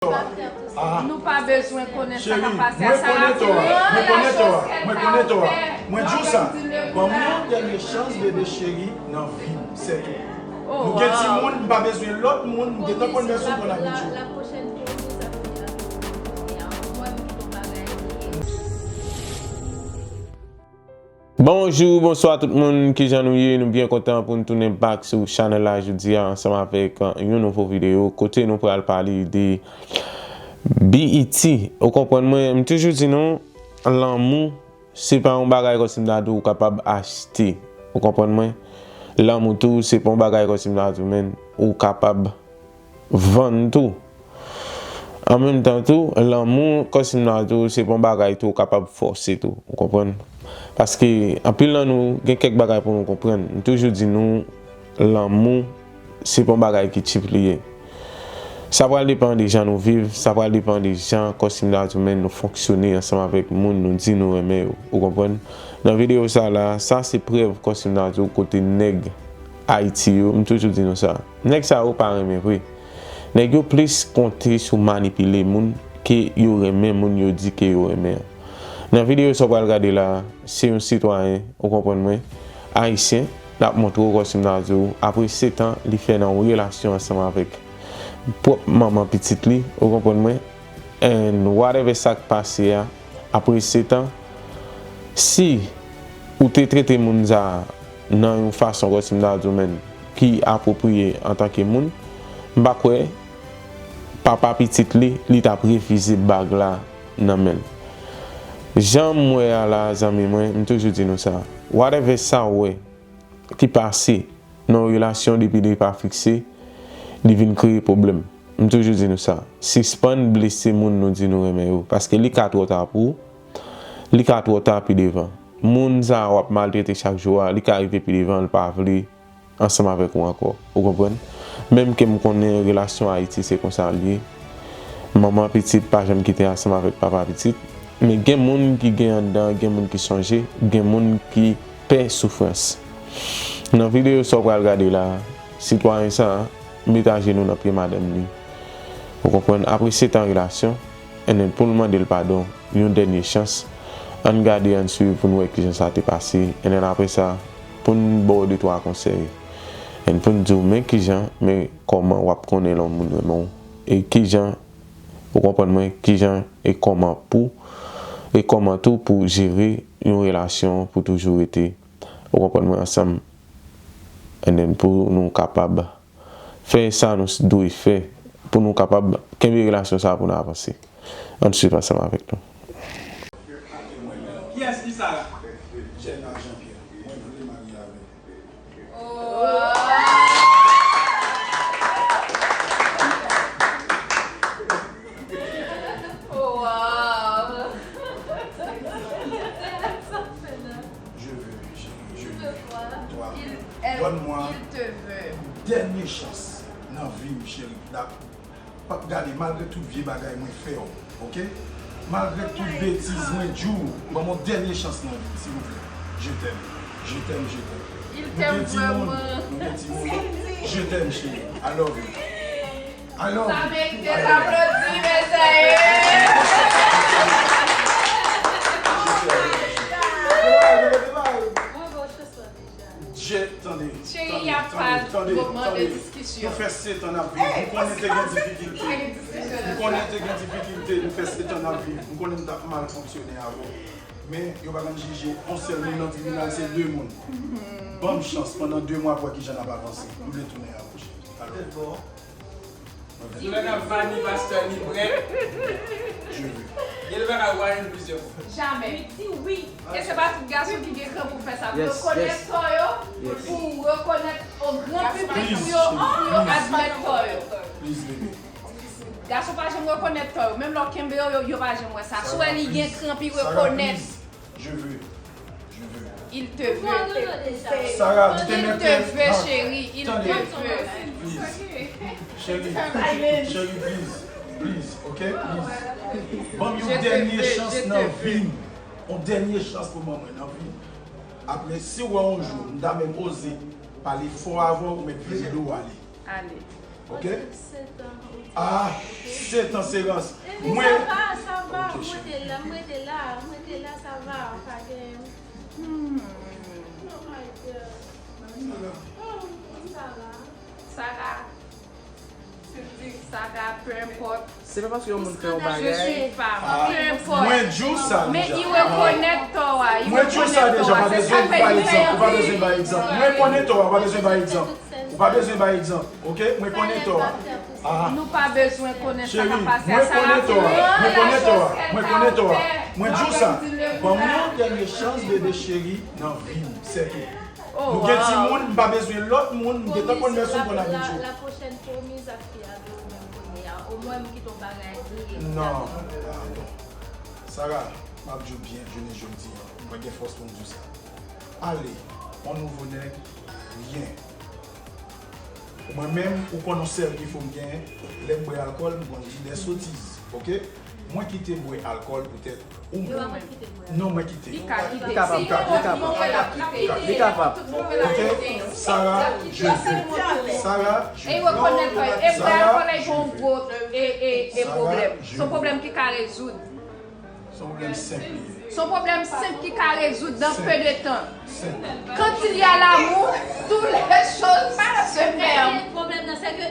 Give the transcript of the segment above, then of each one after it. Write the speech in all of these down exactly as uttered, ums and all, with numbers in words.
Nou pa bezwen konnen sa k ap pase a. Sa rapele nou de la chose qu'elle va faire. Mwen di w sa. Ban m yon dènye chans, bebe cheri, nan vi m, sètou. Nou gen timoun, m pa bezwen lòt moun, m gentan konn mèsi w, bon apeti. Bonjou, bonswa tout moun, kijan nou ye? Nou byen kontan pou n tounen back sou chanèl la jodi a ansanm avèk, euh, yon nouvo videyo kote nou pral pale de B E T. Ou konprann mwen, m toujou di nou, lanmou, se pa yon bagay kòm si m ta di w ou kapab achte. Ou konprann mwen? Lanmou tou, se pa yon bagay kòm si m ta di w, men, ou kapab vann tou. An menm tan tou, lanmou, kòm si m ta di w, se pa yon bagay tou ou kapab fòse tou. Ou konprann? Paske anpil nan nou gen kèk bagay pou nou konprann. M toujou di nou, lanmou, se pa yon bagay ki cheap li ye. Sa pral depann de jan nou viv, sa pral depann de jan, kòm si m ta di w, men nou fonksyone ansanm avèk moun nou di nou renmen yo. Ou konprann? Nan videyo sa la, sa se prèv, kòm si m ta di w, kote nèg Ayiti yo, m toujou di nou sa. Nèg sa yo pa renmen vre. Nèg yo plis konte sou manipile moun ke yo renmen moun yo di ke yo renmen an. Nan videyo sa w pral gade la, se yon sitwayen, ou konprann mwen, ayisyen, l ap montre w kòm si m ta di w, apre sèt an, li fè nan yon relasyon ansanm avèk pwòp manman pitit li, ou konprann mwen, and whatever sa k pase a, apre sèt an, si ou te trete moun sa a nan yon fason kòm si m ta di w, men, ki apwopriye antanke moun, m pa kwè papa pitit li, li t ap refize bag la nan men l. Jan m wè a la, zanmi mwen, m toujou di nou sa. Whatever sa w wè ki pase nan yon relasyon depi li pa fikse, li vin kreye pwoblèm. M toujou di nou sa. Sispann blese moun nou di nou renmen yo, paske li ka twò ta pou ou, li ka twò ta pi devan. Moun sa a w ap maltrete chak jou a, li ka rive pi devan, li pa vle ansanm avèk ou ankò. Ou konprann? Menm ke m konnen relasyon Ayiti se konsa l ye. Manman pitit pa janm kite ansanm avèk papa pitit. Men gen moun ki gen anndan, gen moun ki sonje, gen moun ki pè soufrans. Nan videyo sa w pral gade la, sitwayen sa a met ajenou nan pye madanm li. Ou konprann? Apre sèt an relasyon, and then pou l mande l padon, yon dènye chans. Ann gade, ann swiv pou n wè kijan sa te pase. And then apre sa, pou n ba w de twa konsèy. And pou n di w, men kijan, men kòman w ap konnen lè yon moun renmen w. E kijan, ou konprann mwen, kijan e kòman pou, e kòman tou pou jere yon relasyon pou toujou rete, ou konprann mwen, ansanm. And then pou nou kapab fè sa nou s-, dwe fè pou nou kapab kenbe relasyon sa a pou nou avanse. Ann swiv ansanm avèk nou. Kiyès ki Sara? Jenna Jean-Pierre. Mwen vle marye avè l. Wow! Je veux, chérie, je veux. Toi, donne-moi une dernière chance nan vi m, cheri. P ap gade, malgre tout vye bagay mwen fè w, oke? Malgre tout betiz mwen di w, ban m yon dènye chans nan vi m, silvouplè. Je t'aime, je t'aime, je t'aime. Nou gen timoun, nou gen timoun. Je t'aime, chérie. I love you. I love you. Sa merite aplodi, mezanmi. Bravo, Chesson. Je, tande, tande, tande, tande, tande. Nou fè sèt an n ap viv. M konnen te gen difikilte. M konnen te gen difikilte. Nou fè sèt an n ap viv. M konnen m t ap mal fonksyone avè w. Men, yo pa konn jije yon sèl moun nan tribinal, se de moun. Ban m chans, pandan de mwa, pou wè kijan n ap avanse. M vle tounen avè w, cheri. Alò. Sou lè n ap vini, pastè, li prè. Gen de bagay ou pa jwenn plizyè fwa. Jamè. Li di wi. E se pa tout gason ki gen kran pou fè sa. Pou rekonèt tò yo, pou rekonèt o gran piblik pou yo, pou yo admèt tò yo. Please, baby. Gason pa janm rekonèt tò yo. Menm lè w kenbe yo, yo, yo pa janm wè sa. Si w wè li gen kran pou rekonèt. Je veux. Je veux. Il te veut. Sarah, li te mete. Il te veut, chérie. Il te veut. Please. Cheri, cheri, please. Please, ok? Please. Ban m yon dènye chans nan vi m. Yon dènye chans pou ban mwen nan vi m. Apre, si w wè yon jou, m ta menm oze pale fò avè w, ou mèt vire do w ale. Ale. Ok? Ah, sèt an se rans. Mwen. Sa va, sa va. Mwen te la, mwen te la, mwen te la, sa va. Pa gen. Hmm. Oh my God. Sa va. Sa va. Sa va, peu importe. Se pa paske yon moun fè yon bagay. Peu importe. Mwen di w sa deja. Men i rekonèt tò a. Mwen di w sa deja, w pa bezwen bay egzanp. Ou pa bezwen bay egzanp. Mwen konnen tò a, ou pa bezwen bay egzanp. Ou pa bezwen bay egzanp. Ok? Mwen konnen tò a. Ah. Nou pa bezwen konnen sa k ap pase a. Sa va fini. Mwen konnen tò a. Mwen konnen tò a. Mwen di w sa. Ban m yon dènye chans, bebe cheri, nan vi m. Sètou. Nou gen timoun, m pa bezwen lòt moun, m gentan konn mèsi m konn abitye. La pwochèn fwa, miz ak fi a de ou menm kounye a. Omwen m kite w bagay li. Non. Ah, bon. Sarah, m ap di w byen, jounen jodi a, mwen gen fòs pou m di w sa. Ale, yon nouvo nèg, byen. Mwen menm, ou konn yon sèl defo m genyen, lè m bwè alkòl, m konn di de sotiz, ok? Mwen kite bwè alkòl poutèt ou menm. Non, mwen kite. Li ka kite. Li kapab, li kapab, li kapab. Li kapab. Ok? Sarah, je veux. Sarah, je veux. E rekonèt, e bwè alkòl la, e gon gwo, e, e, e pwoblèm. Se yon pwoblèm ki ka rezoud. Se yon pwoblèm senp li ye. Se yon pwoblèm senp ki ka rezoud dans peu de temps. Quand il y a l'amour, toutes les choses se permettent. Pwoblèm nan, se ke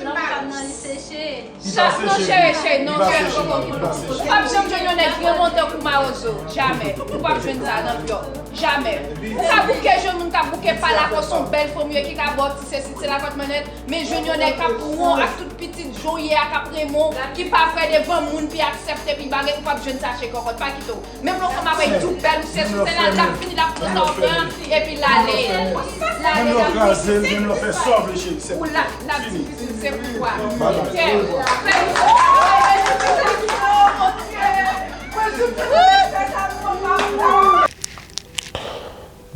nan pa nan li seche. Chak non, cheri, cheri, non, cheri, koko, koko. Ou p ap janm jwenn yon nèg granmoun tankou mawozo. Jamè. Ou p ap jwenn sa nan vi w. Jamè. Ou ka bouke jwenn moun k ap bouke pa lakòs, yon bèl fanm yo ki ka ba w ti sesi, ti lakòt mannèt, men jwenn yon nèg k ap pran w ak tout pitit jan w ye a, k ap renmen w, ki pa vrè devan moun, pi aksepte, pi bagay, ou p ap jwenn sa cheri kòkòt, pa kite w. Menm lè yon fanm ap di w bèl, ou sesi, ou sela, l ap vini, l ap pran sa w pran, epi l ale. L ale, l ap vini. Menm lè w kraze l, menm lè w fè sa w vle, cheri, se fini. Ou la, l ap difisil, se pouvwa. Kè.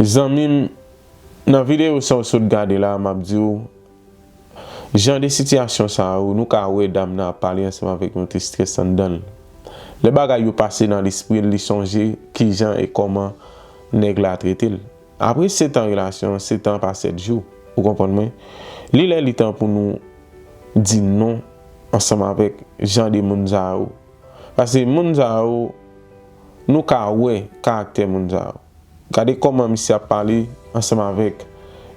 Zanmi m, nan videyo sa w sot gade la, m ap di w, jan de sitiyasyon sa yo, nou ka wè dam nan ap pale ansanm avèk yon ti strès anndan l. Lè bagay yo pase nan lespri l, li sonje kijan e kòman nèg la trete l. Apre sèt an relasyon, sèt an pa sèt jou, ou konprann mwen? Li lè li tan pou nou di non ansanm avèk jan de moun sa yo. Paske moun sa yo, nou ka wè karaktè moun sa yo. Gade kòman misye ap pale ansanm avèk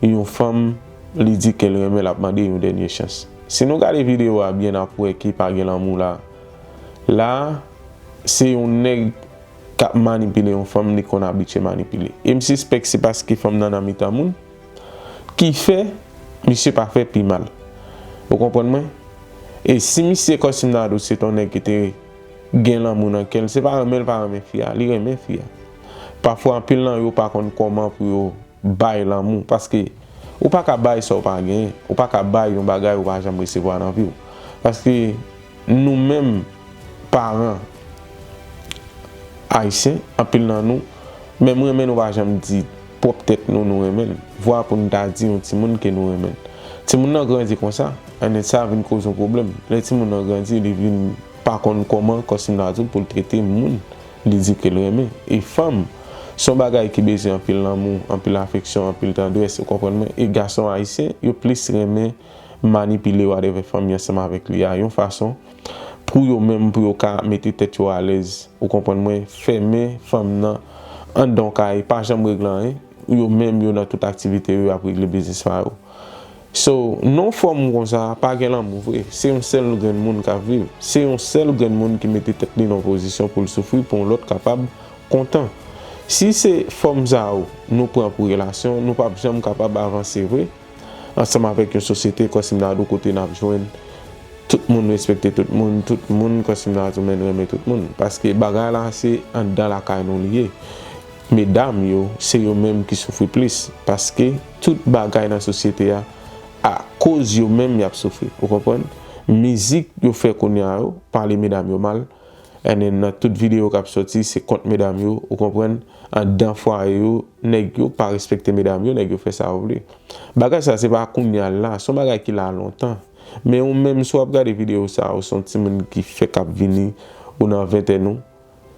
yon fanm, li di ke l renmen l, ap mande yon dènye chans. Si nou gade videyo a byen, n ap wè ke pa gen lanmou la. La, se yon nèg k ap manipile yon fanm, li konn abitye manipile. E m sispèk se paske fanm nan nan mitan moun ki fè misye pa fè pi mal. Ou konprann mwen? E si misye, kòm si m ta di w, se t yon nèg ki te gen lanmou nan kè l, se pa renmen l pa renmen fi a, li renmen fi a. Pafwa, anpil nan yo pa konn kòman pou yo bay lanmou, paske ou pa ka bay sa w pa genyen, ou pa ka bay yon bagay ou pa janm resevwa nan vi w. Paske nou menm, paran ayisyen, anpil nan nou, menm renmen nou pa janm di pwòp tèt nou, nou renmen l. Vwa pou nou ta di yon timoun ke nou renmen l. Timoun nan grandi konsa, annèt sa vin koz yon pwoblèm. Lè timoun nan grandi, li vin pa konn kòman, kòm si m ta di w, pou l trete moun li di ke l renmen. E fanm, se yon bagay ki bezwen anpil lanmou, anpil afeksyon, anpil tandrès, ou konprann mwen? E gason ayisyen, yo plis renmen manipile yo atravè fanmi ansanm avèk li a, yon fason pou yo menm, pou yo ka mete tèt yo alèz, ou konprann mwen, fèmen fanm nan anndan yon kay, pa janm regle anyen, yo menm yo nan tout aktivite yo, y ap regle biznis pa yo. So, nan yon fòm konsa, pa gen lanmou vre. Se yon sèl grenn moun k ap viv. Se yon sèl grenn moun ki mete tèt li nan yon pozisyon pou l soufri, pou yon lòt kapab kontan. Si se fòm sa yo nou pran pou relasyon, nou p ap janm kapab avanse vre. Ansanm avèk yon sosyete, kòm si m ta di w, kote n ap jwenn tout moun respekte tout moun, tout moun, kòm si m ta di w, menm renmen tout moun. Paske bagay la, se anndan lakay nou li ye. Medam yo, se yo menm ki soufri plis, paske tout bagay nan sosyete a, akoz yo menm y ap soufri, ou konprann? Mizik yo fè kounye a yo, pale medam yo mal, and then nan tout videyo k ap sòti, se kont medam yo, ou konprann? Anndan fwaye yo, nèg yo pa respekte medam yo, nèg yo fè sa yo vle. Bagay sa, se pa kounye a l la, se yon bagay ki la lontan. Men ou menm, si w ap gade videyo sa, ou se yon timoun ki fèk ap vini, ou nan ventèn ou,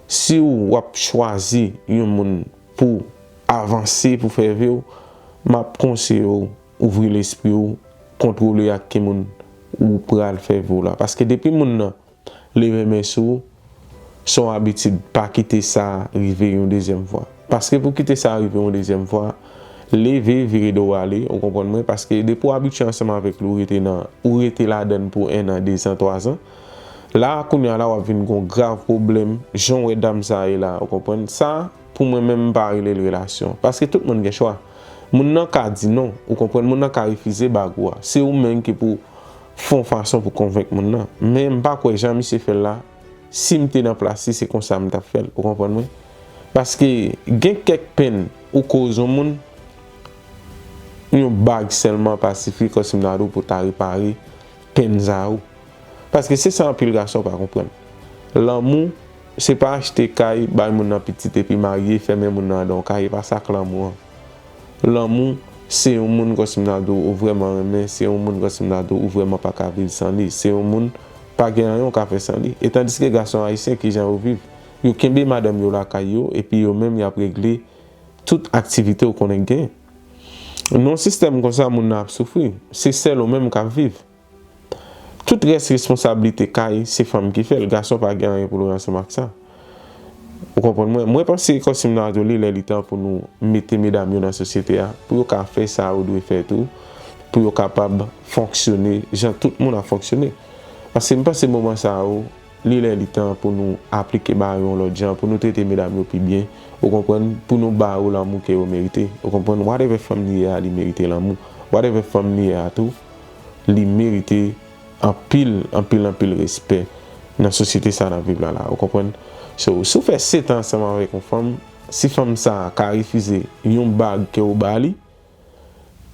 si w ap chwazi yon moun pou avanse, pou fè vi w, m ap konseye w ouvri lespri w, kontwole ak ki moun ou pral fè vi w la. Paske depi moun nan leve men sou ou, se yon abitid, pa kite sa rive yon dezyèm fwa. Paske pou kite sa rive yon dezyèm fwa, leve, vire do w ale, ou konprann mwen? Paske depi w abitye ansanm avèk li, ou rete nan, ou rete ladann pou en an, dezan, twazan, la, kounye a la, w ap vin gon grav pwoblèm, jan w wè dam sa ye la, ou konprann? Sa, pou mwen menm, m pa rele l relasyon. Paske tout moun gen chwa. Moun nan ka di non, ou konprann? Moun nan ka refize bag ou a. Se ou menm ki pou fè yon fason pou konvenk moun nan. Men m pa kwè jan misye fè l la, si m te nan plas li, se konsa m t ap fè l. Ou konprann mwen? Paske gen kèk penn ou koz yon moun, yon bag sèlman pa sifi, kòm si m ta di w, pou ta repare penn sa yo. Paske se sa anpil gason pa konprann. Lanmou, se pa achte kay, bay moun nan pitit epi marye, fèmen moun nan anndan yon kay, e pa sa k lanmou an. Lanmou, se yon moun kòm si m ta di w ou vrèman renmen, se yon moun kòm si m ta di w ou vrèman pa ka viv san li, se yon moun pa gen anyen w ka fè san li. E tandiske gason ayisyen, kijan yo viv? Yo kenbe madanm yo lakay yo, epi yo menm y ap regle tout aktivite w konnen k genyen. Nan yon sistèm konsa, moun nan ap soufri. Se sèl ou menm k ap viv. Tout rès responsablite kay, se fanm ki fè l. Gason pa gen anyen pou l wè ansanm ak sa. Ou konprann mwen? Mwen panse kòm si m ta di w li lè li tan pou nou mete medam yo nan sosyete a, pou yo ka fè sa yo dwe fè tou, pou yo kapab fonksyone jan tout moun ap fonksyone. Paske m panse moman sa yo, li lè li tan pou nou aplike bagay yo yon lòt jan, pou nou trete medam yo pi byen, ou konprann, pou nou ba yo lanmou ke yo merite, ou konprann, whatever fanm li ye a, li merite lanmou, whatever fanm li ye a tou, li merite anpil, anpil, anpil respè nan sosyete sa n ap viv la la, ou konprann? So, si w fè sèt an ansanm avèk yon fanm, si fanm sa a ka refize yon bag ke w ba li,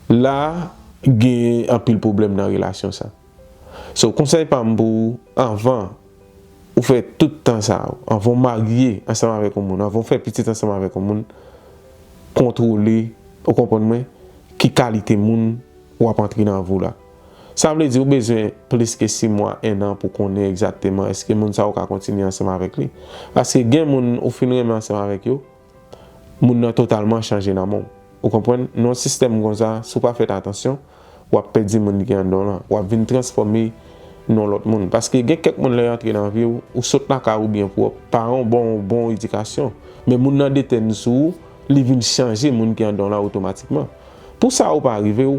la gen anpil pwoblèm nan relasyon sa. So, konsèy pa m pou ou, anvan ou fè tout tan sa yo, anvan w marye ansanm avèk yon moun, anvan w fè pitit ansanm avèk yon moun, kontwole, ou konprann mwen, ki kalite moun w ap antre nan vi w la. Sa vle di ou bezwen plis ke sis mwa, en an pou konnen egzakteman èske moun sa ou ka kontinye ansanm avèk li. Paske gen moun ou fin renmen ansanm avèk yo, moun nan totalman chanje nan men w. Ou konprann? Nan yon sistèm konsa, si w pa fè atansyon, w ap pèdi moun ki anndan w lan. W ap vin transfòme nan yon lòt moun. Paske gen kèk moun lè y antre nan vi w, ou sot lakay ou byen pwòp, paran w ba w yon bon edikasyon. Men moun nan detèn sou ou, li vin chanje moun ki anndan w lan otomatikman. Pou sa ou pa rive w,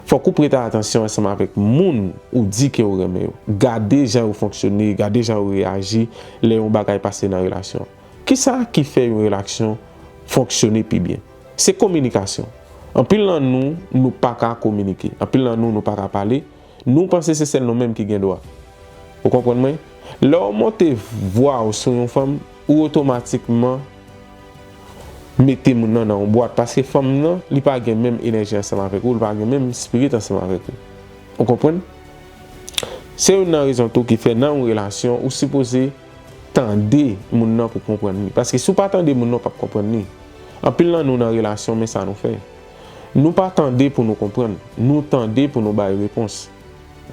fòk ou prete atansyon ansanm avèk moun ou di ke w renmen yo. Gade jan yo fonksyone, gade jan yo reyaji lè yon bagay pase nan relasyon an. Kisa ki fè yon relasyon fonksyone pi byen? Se kominikasyon. Anpil nan nou, nou pa ka kominike. Anpil nan nou, nou pa ka pale. Nou panse se sèl nou menm ki gen dwa. Ou konprann mwen? Lè w monte vwa w sou yon fanm, ou otomatikman mete moun nan nan yon bwat, paske fanm nan, li pa gen menm enèji ansanm avèk ou, li pa gen menm spirit ansanm avèk ou. Ou konprann? Se youn nan rezon tou ki fè nan yon relasyon, ou sipoze tande moun nan pou konprann li. Paske si w pa tande moun nan, w p ap konprann li. Anpil nan nou nan relasyon, men sa nou fè. Nou pa tande pou nou konprann. Nou tande pou nou bay repons.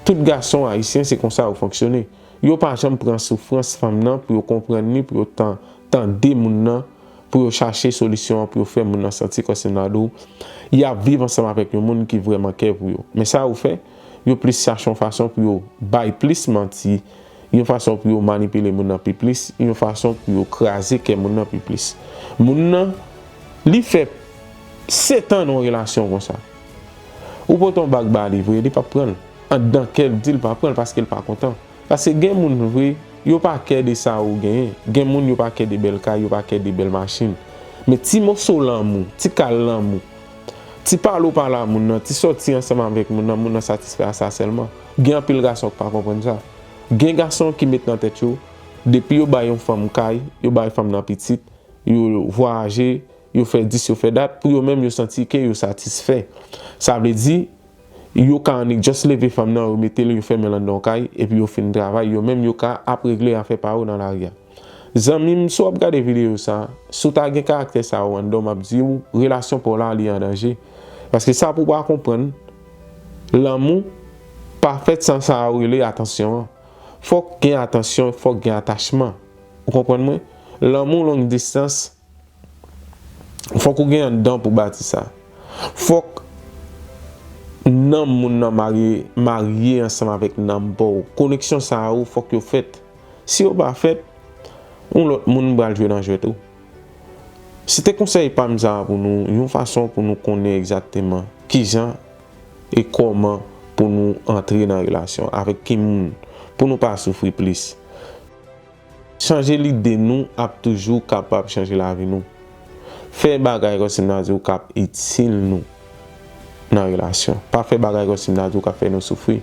Tout gason ayisyen, se konsa yo fonksyone. Yo pa janm pran soufrans fanm nan pou yo konprann li, pou yo tan-, tande moun nan, pou yo chache solisyon an, pou yo fè moun nan santi kòmsi m ta di w, y ap viv ansanm avèk yon moun ki vrèman kè pou yo. Men sa yo fè, yo plis chache yon fason pou yo bay plis manti, yon fason pou yo manipile moun nan pi plis, yon fason pou yo kraze kè moun nan pi plis. Moun nan, li fè sèt an nan yon relasyon konsa. Ou pote yon bag ba li vre, li p ap pran l. Anndan kè l di l pa pran l paske l pa kontan. Paske gen moun vre, yo pa kè de sa ou genyen. Gen moun yo pa kè de bèl kay, yo pa kè de bèl machin. Men ti moso lanmou, ti kal lanmou, ti pale w pale a moun nan, ti sòti ansanm avèk moun nan, moun nan satisfè a sa sèlman. Gen anpil gason k pa konprann sa. Gen gason ki met nan tèt yo, depi yo bay yon fanm kay, yo bay fanm nan pitit, yo vwayaje, yo fè dis, yo fè dat, pou yo menm yo santi ke yo satisfè. Sa vle di, yo ka annik just leve fanm nan, yo mete l, yo fèmen l anndan yon kay, epi yo fin travay, yo menm yo ka ap regle afè pa yo nan lari a. Zanmi m, si w ap gade videyo sa, si w ta gen karaktè sa yo anndan w, m ap di w, relasyon pa w la, li an danje. Paske sa pou w pa konprann, lanmou pa fèt san sa yo rele atansyon an. Fòk gen atansyon, fòk gen atachman. Ou konprann mwen? Lanmou long distans, fòk ou gen anndan pou bati sa. Fòk nanm moun nan marye, marye ansanm avèk nanm pa w. Koneksyon sa yo fòk yo fèt. Si yo pa fèt, yon lòt moun pral jwe nan jwèt ou. Se te konsèy pa m sa a pou nou, yon fason pou nou konnen egzakteman kijan e kòman pou nou antre nan relasyon, avèk ki moun, pou nou pa soufri plis. Chanje lide nou ap toujou kapab chanje lavi nou. Fè bagay kòm si m ta di w k ap itil nou nan relasyon. Pa fè bagay kòm si m ta di w k ap fè nou soufri.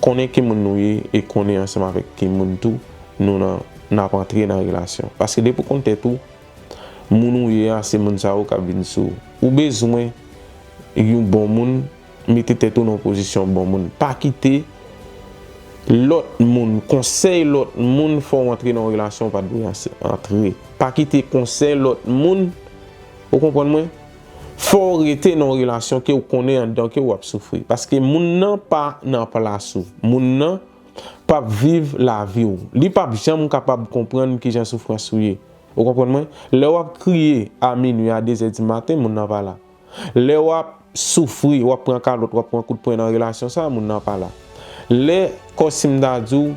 Konnen ki moun nou ye e konnen ansanm avèk ki moun tou nou nan, n ap antre nan relasyon. Paske depi w konn tèt ou, moun ou ye a, se moun sa yo k ap vin sou ou. Ou bezwen yon bon moun, mete tèt ou nan pozisyon bon moun. Pa kite lòt moun, konsèy lòt moun fè w antre nan yon relasyon w pa t dwe anse- antre. Pa kite konsèy lòt moun, ou konprann mwen, fè w rete nan yon relasyon ke w konnen anndan ke w ap soufri. Paske moun nan pa nan plas ou. Moun nan p ap viv lavi w. Li p ap janm kapab konprann kijan soufrans ou ye. Ou konprann mwen? Lè w ap kriye a minwi, a de zè di maten, moun nan pa la. Lè w ap soufri, w ap pran kalòt, w ap pran kout pwen nan relasyon sa, moun nan pa la. Lè, kòm si m ta di w,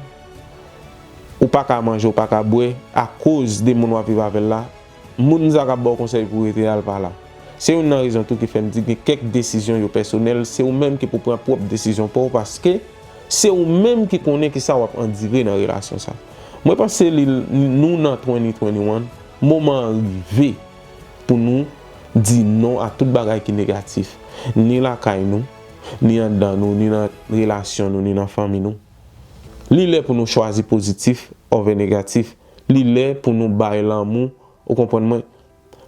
ou pa ka manje, ou pa ka bwè, akoz de moun w ap viv avè l la, moun sa k ap ba w konsèy pou w rete a, l pa la. Se youn nan rezon tou ki fè m di gen kèk desizyon yo pèsonèl, se ou menm ki pou pran pwòp desizyon pa w, paske se ou menm ki konnen kisa w ap andire nan relasyon sa. Mwen panse li, nou nan twenty twenty-one, moman an rive pou nou di non a tout bagay ki negatif, ni lakay nou, ni anndan nou, ni nan relasyon nou, ni nan fanmi nou. Li lè pou nou chwazi pozitif òvè negatif. Li lè pou nou bay lanmou, ou konprann mwen,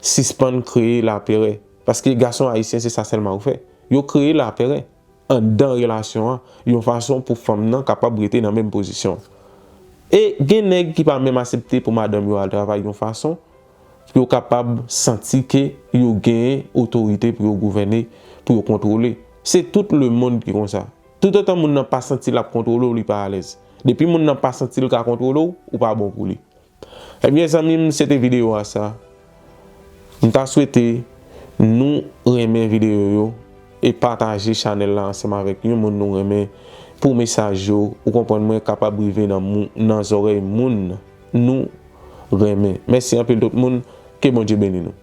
sispann kreye laperè. Paske gason ayisyen, se sa sèlman yo fè. Yo kreye laperè anndan relasyon an, yon fason pou fanm nan kapab rete nan menm pozisyon. E gen nèg ki pa menm aksepte pou madanm yo al travay yon fason pou yo kapab santi ke yo genyen otorite pou yo gouvène, pou yo kontwole. Se tout lemonn ki konsa. Toutotan moun nan pa santi l ap kontwole w, li pa alèz. Depi moun nan pa santi l ka kontwole w, ou pa bon pou li. Ebyen, zanmi m, se te videyo a sa. M ta swete nou renmen videyo yo e pataje chanèl la ansanm avèk yon moun nou renmen pou mesaj yo, ou konprann mwen, kapab rive nan mou- nan zòrèy moun nou renmen. Mèsi anpil tout moun, ke Bondye beni nou.